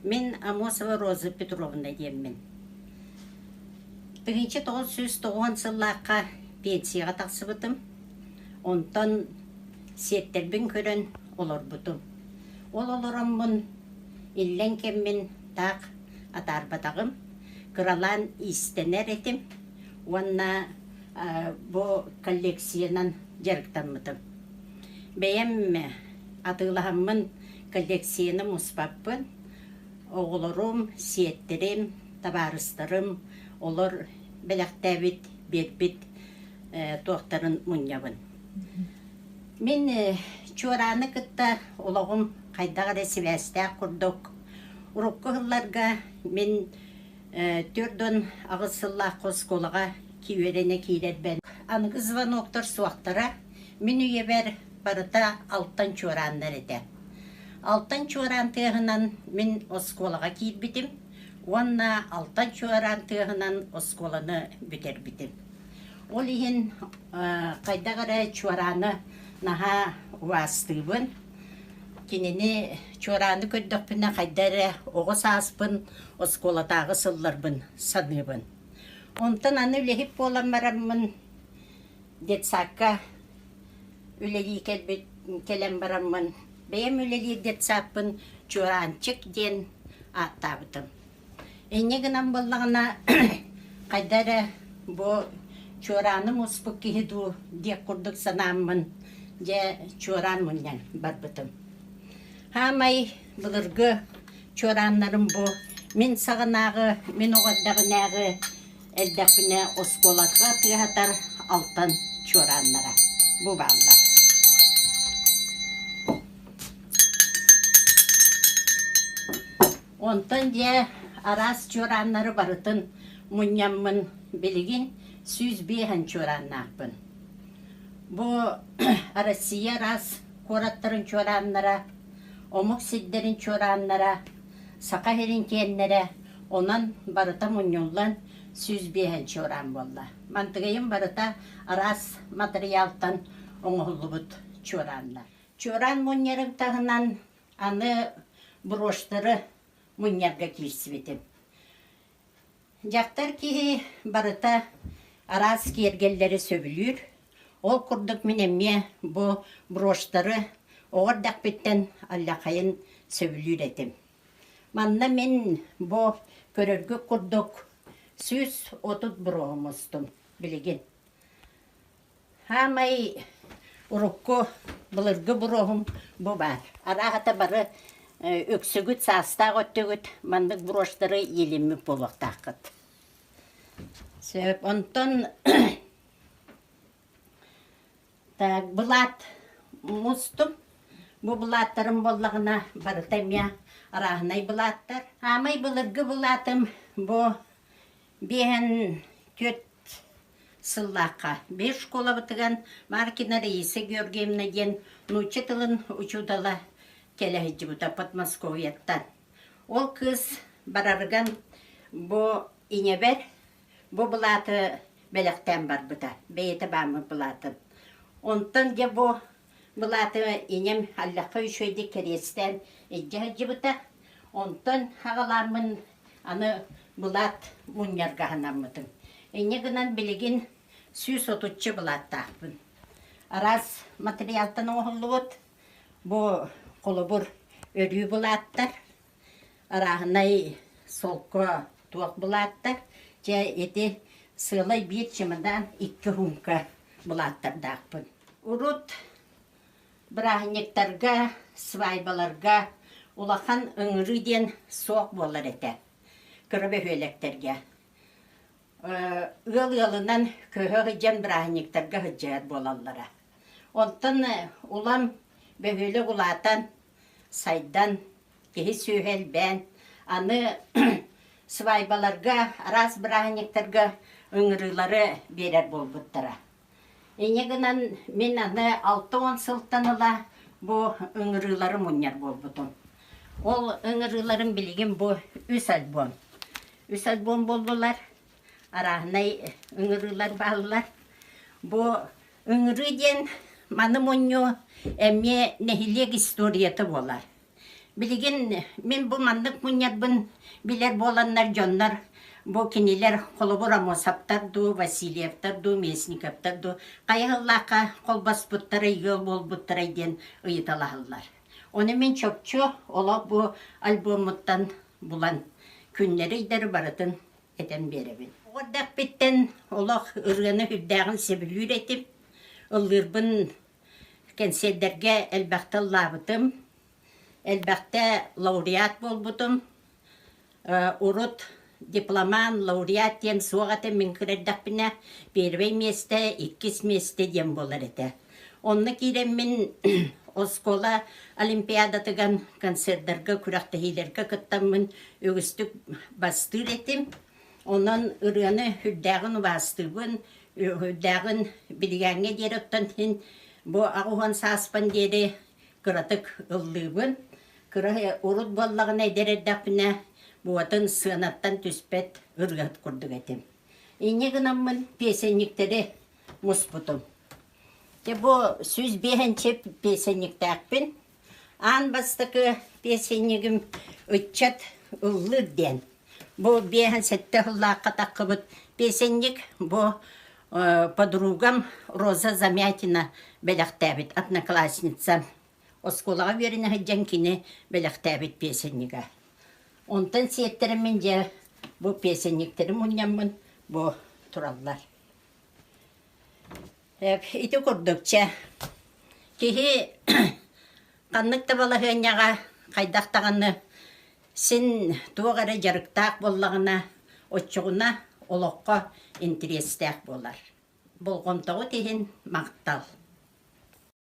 Мин Амосова Роза Петровна диэммин. 1990 сыллаахха пенсияҕа тахсыбытым. Онтон сиэттэрбин көрөн олорбутум. Ол олороммун иллэҥ кэммин таах атаарбатаҕым. Кыралаан иистэнэр этим уонна бу коллекциянан дьарыктаммытым. Бэйэм атыылаһаммын коллекцияны муспаппын. Оҕолорум, сиэттэрим, табаарыстарым олор бэлэхтээбит, биэрбит туохтарын мунньабын. Мин чуорааны кытта олоҕум хайдах эрэ сибээстээх курдук. Урукку сылларга мин 48 сыллаах оскуолаҕа үөрэнэ киирэрбэр аныгы звоноктар суохтара. Мин үйэбэр барыта алтан чуорааннар этэ. Алтан чуораан тыаһынан мин оскуолаҕа киирбитим уонна алтан чуораан тыаһынан оскуоланы бүтэрбитим. Ол иһин хайдах эрэ чуорааны наһаа убаастыыбын. Кинини чуорааны көрдөхпүнэ хайда эрэ оҕо сааспын, оскуолатааҕы сылларбын саныыбын. Онтон аны үлэһит буолан бараммын детсадка үлэлии кэлбит кэлэн бараммын бэйэм үлэлиир детсадпын Чуораанчык диэн ааттаабытым. Инньэ гынан буоллаҕына хайда эрэ бу чуорааны муспут киһи дуу диэх курдук санааммын дьэ чуораан мунньан барбытым. Хаамай былыргы чуорааннарым бу мин саҕанааҕы, мин оҕо эрдэҕинээҕи эрдэхпинэ оскуолаҕа тыаһатар алтан чуорааннара бу бааллар. Онтон дьэ араас чуорааннары барытын мунньаммын билигин 105 чуорааннаахпын. Бу Россия араас куораттарын чуорааннара, омук сирдэрин чуорааннара, Саха сирин киэннэрэ, онон барыта мунньуллан 105 чуораан буолла. Мантыгайым барыта араас матырыйаалтан оҥоһуллубут чуорааннар. Чуораан мунньарын таһынан аны брошьтары мунньарга киирсибитим. Дьахтар киһи барыта араас киэргэллэри сөбүлүүр. Ол курдук мин эмиэ бу брошьтары оҕо эрдэхпиттэн аллахайын сөбүлүүр этим. Манна мин бу көрөргүт курдук 130 броһу мустум билигин. Хаамай урукку былыргы броһум бу баар. Арааһата бары үксүгүт саастаах өттүгүт маннык брошьтары иилиммит буолуохтааххыт. Сөп. Онтон так былаат мустум. Бу былааттарым буоллаҕына барыта эмиэ арааһынай былааттар. Хаамай былыргы былаатым бу 54 сыллаахха биир школабытыгар Маркина Раиса Георгиевна диэн нуучча тылын учуутала кэлэ сылдьыбыта Подмосковьеттан. Ол кыыс барарыган бу ийэбэр бу былааты бэлэхтээн барбыта, бэйэтэ бааммыт былаатын. Онтон дьэ бу былааты ийэм аллахха үчүгэйдик кэриэстээн илдьэ сылдьыбыта. Онтон аҕалааммын аны былаат мунньарга санаммытым. Инньэ гынан билигин 130 былааттаахпын. Араас материалтан оҥоһуллубут. Бу холобур өрүү былааттар, арааһынай солко туох былааттар. Дьэ ити сыалай биир чемодан, икки уһуҥка былааттардаахпын. Урут Бырааһынньыктарга, свадьбаларга улахан ыҥырыы диэн суох буолар этэ кыра бөһүөлэктэргэ. Ыал ыалынан көһө сылдьан бырааһынньыктарга сылдьыһар буолаллара. Онтон улам бөһүөлэк улаатан, сайдан, киһи сүөһү элбээн, аны свадьбаларга, араас бырааһынньыктарга ыҥырыылары биэрэр буолбуттара. Инньэ гынан мин аны 60 сылтан ыла бу ыҥырыылары мунньар буолбутум. Ол ыҥырыыларым билигин бу үс альбом. Үс альбом буоллулар, арааһынай ыҥырыылар бааллар. Бу ыҥырыы диэн маны мунньуу эмиэ нэһилиэк историята буолар. Билигин мин бу маннык мунньарбын билэр буоланнар дьоннор бу кинилэр холобур Амосовтар дуу, Васильевтар дуу, Местниковтар дуу хайа сыллаахха холбоспуттарай, ыал буолбуттарай диэн ыйыталаһаллар. Ону мин чопчу олох бу альбоммуттан булан күннэри-ыйдары барытын этэн биэрэбин. Оҕо эрдэхпиттэн олох ырыаны үрдээҕин сөбүлүүр этим. Ыллыырбын кэнсиэрдэргэ элбэхтэ ыллаабытым. Элбэхтэ лауреат буолбутум. Урут дипломант, лауреат диэн суох этэ мин кыра эрдэхпинэ первэй миэстэ, иккис миэстэ диэн буолар этэ. Онно киирэммин оскуола олимпиадатыгар концердарга, күрэхтэһиилэргэ кыттаммын үгүстүк бастыыр этим. Онон ырыаны үрдээҕин убаастыыбын, үрдээҕин билигээҥҥэ диэри оттон иһин бу 80 сааспын диэри кыратык ыллыыбын. Кыра урут буоллаҕына эдэр эрдэхпинэ буотун сыанаттан түспэт ырыаһыт курдук этим. Инньэ гынаммын песенниктэри муспутум. Дьэ бу 105 песенниктээхпин. Аан бастакы песеннигим ыччат ыллыыр диэн. Бу 57 сыллаахха таххыбыт песенник бу подругам Роза Замятина бэлэхтээбит одноклассница. Оскуолаҕа үөрэнэ сылдьан кини бэлэхтээбит песеннига. Онтон сиэттэрэммин дьэ бу песенниктэри мунньаммын бу тураллар. Ити курдук чэ киһи ханнык да балаһыанньаҕа хайдах даҕаны син туох эрэ дьарыктаах буоллаҕына, оччоҕуна олоххо интэриэстээх буолар. Болҕомтоҕут иһин махтал.